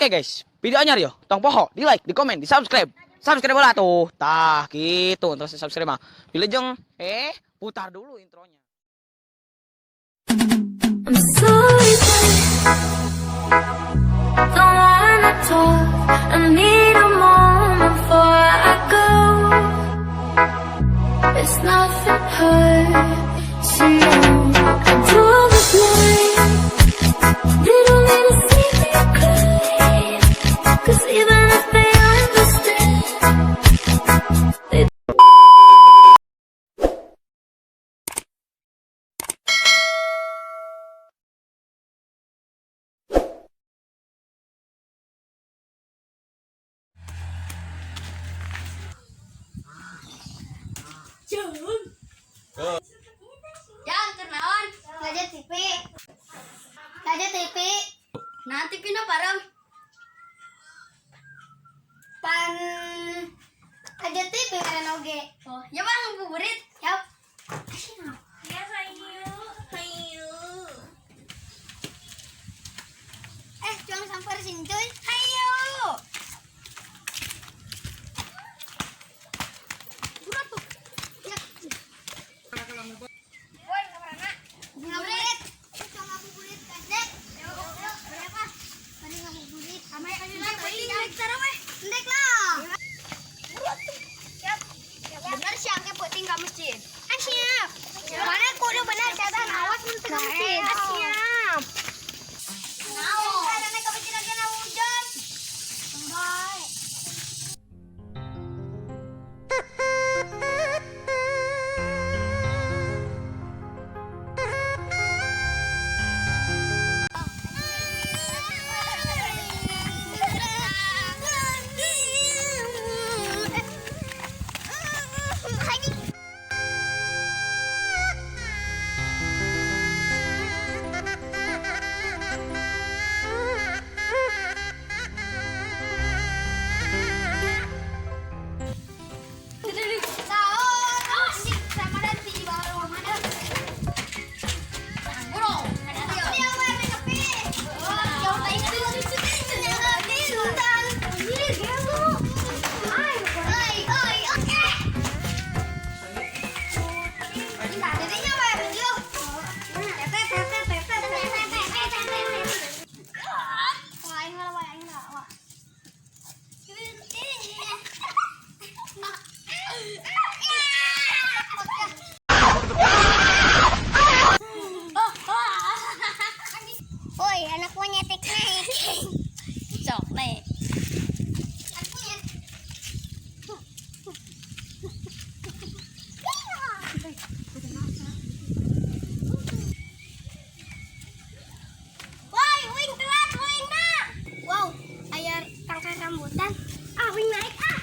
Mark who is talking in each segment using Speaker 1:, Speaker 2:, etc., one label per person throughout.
Speaker 1: Oke guys, video anyar yo. Tong poho, di like, di komen, di subscribe. Subscribe lah tuh. Tah gitu, terus subscribe mah. Wilujeng, putar dulu intronya.
Speaker 2: I'm sorry, but don't wanna talk. I need a moment before I go. It's nothing personal. I draw the line. They don't need to see me cry. 'Cause even if they understand, they
Speaker 3: Jang, keur naon? Ngaja TV. Ngaja TV. Nah, TV na parang. Pan aja TV ngaran oge. Oh, ya bang ngabuburit. Yap.
Speaker 4: Ya, hayu, hayu.
Speaker 3: Eh, cuang samper sini cuy. Hayu. Buruan tuh. Ya. Woi, kamarana? Ngabuburit. Eh, cuang ngabuburit. Dek. Yuk, yuk, berapa? Tadi ngabuburit. Kamar penting rek taraweh. Ndek lah. Siap. Bener sih angke penting ka masjid. Ah, siap. Mana kudu bener cadan awas mun teu ka masjid. Ah, siap. Naon? Ada ka masjid lagi na hujan. Bae. Sahur. Asik sama dan di bawah Ramadan. Bro, dia mah nepi. Jauh teh itu. Sultan. Oi, oi, oke. Jadinya apa ya, video? Tete, tete, tete, tete, tete, tete. Wah, aing lah, wah, aing lah, wah. Woi, anak monyet naik. Sok nih. Anak monyet. Woi, wing telat, wing nak. Wow, aya tangkai rambutan. Ah, wing naik ah.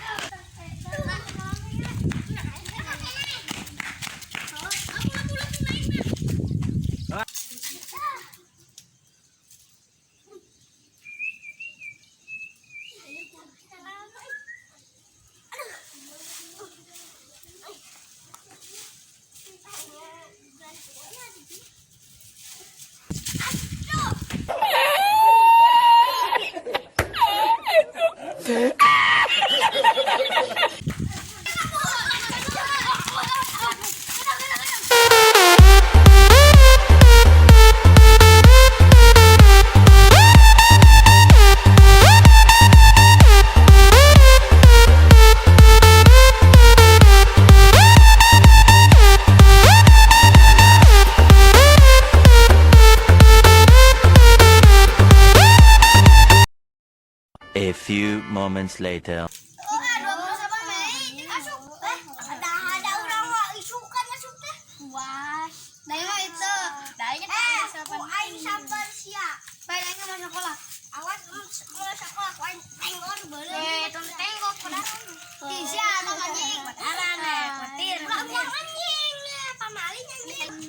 Speaker 5: A few moments later.
Speaker 3: Oh, 28 Mei asup. Eh, ada urang mah isukan asup teh. Wah, da mah itu. Eh, ku aing samper sia. Bae aing mah sekolah. Awas mau sekolah ku aing tenggor beuleum. Eh, tong tenggok padahal. Ih, sia tong anjing. Petir. Ulah anjing, pamali anjing.